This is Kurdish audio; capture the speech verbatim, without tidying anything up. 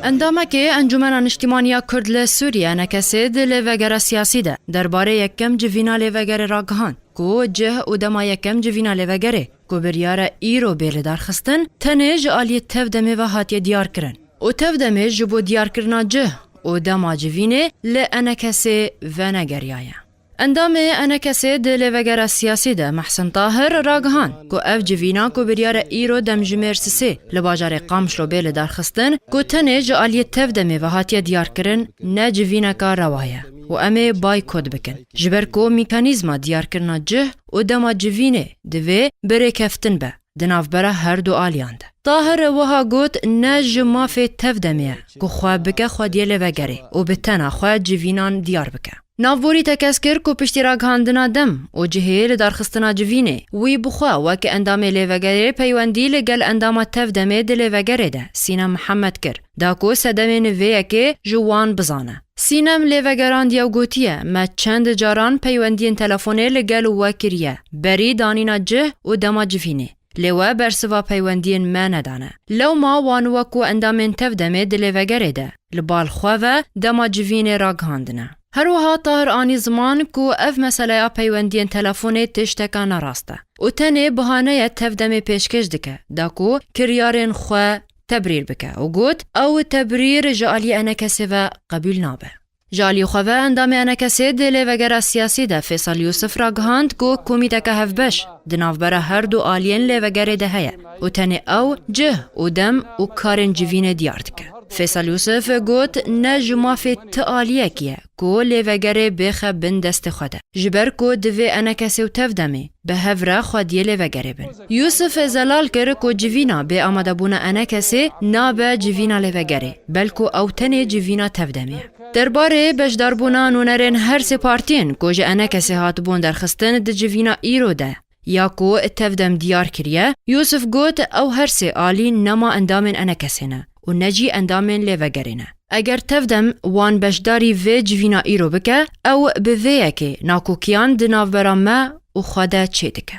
Endamekê Encûmena Niştîmaniya Kurd li Sûriyê, ENKSê, di lêvegera siyasî de derbarê yekem civîna lêvegerê ragihand ku cih û dema yekem civîna lêvegerê ku biryare îro bê lidarxistin, tenê ji aliyê tevdemê ve hatiye diyarkirin û tevdemê ji bo diyarkirina cih û dema civînê li ENKSê venegeriyaye. Endamê ENKSê di lêvegera siyasî de Mehsin Tahir ragihand ku ev civîna ku biryare îro demjimêr sisê li bajarê Qamişlo bê lidarxistin, ku tenê ji aliyê tevdemê ve hatiye diyarkirin, ne civîneka rewa ye û em ê baykot bikin, ji ber ku mîkanîzma diyarkirina cih û dema civînê divê bi rêkeftin be di navbera her du aliyan de. Tahir wiha got, ne ji mafê tevdemê ye ku xwe bike xwediyê lêvegerê û bi tena xwe civînan diyar bike. Navborî tekez kir ku piştî ragihandina dem û cihê lidarxistina civînê, wî bi xwe wek endamê lêvegerê peywendî li gel endama tevdemê di lêvegerê de, Sînem Mihemed, kir, da ku sedemên vê yekê ji wan bizane. Sînem lêvegerandiye û gotiye, me çend caran peywendiyên telefonê li gel we kiriye, berî danîna cih û dema civînê. Lê we bersiva peywendiyên me nedane. Lewma wan wek ku endamên tevdemê di lêvegerê de li bal xwe ve dema civînê ragihandine. Her wiha Tahir anî ziman ku ev meseleya peywendiyên telefonê tişteka nerast e û tenê bihaneye tevdemê pêşkêş dike, da ku kiryarên xwe tebrîr bike û got, ew tebrîr ji aliyê ENKSê ve qebûl nabe. Ji aliyê xwe ve endamê ENKSê di lêvegera siyasî de Fêsal Yûsif ragihand ku komîteke hevbeş di navbera her du aliyên lêvegerê de heye û tenê ew cih û dem û karên civînê diyar dike. Fêsal Yûsif got, ne ji mafê ti aliyekî ye ku lêvegerê bêxe bin destê xwe de, ji ber ku divê ENKSê û tevdemê bi hev re xwediyê lêvegerê bin. Yûsif zelal kir ku civîna bê amadebûna ENKSê nabe civîna lêvegerê, belku ew tenê civîna tevdemê ye. Derbarê beşdarbûna nûnerên her sê partiyên ku ji ENKSê hatibûn derxistin di civîna îro de ya ku tevdem diyar kiriye, Yûsif got, ew her sê alî nema endamên ENKSê ne û ne jî endamên lêvegerê ne. Eger tevdem wan beşdarî vê civîna îro bike, ew bi vê yekê nakokiyan di navbera me û xwe de çêdike.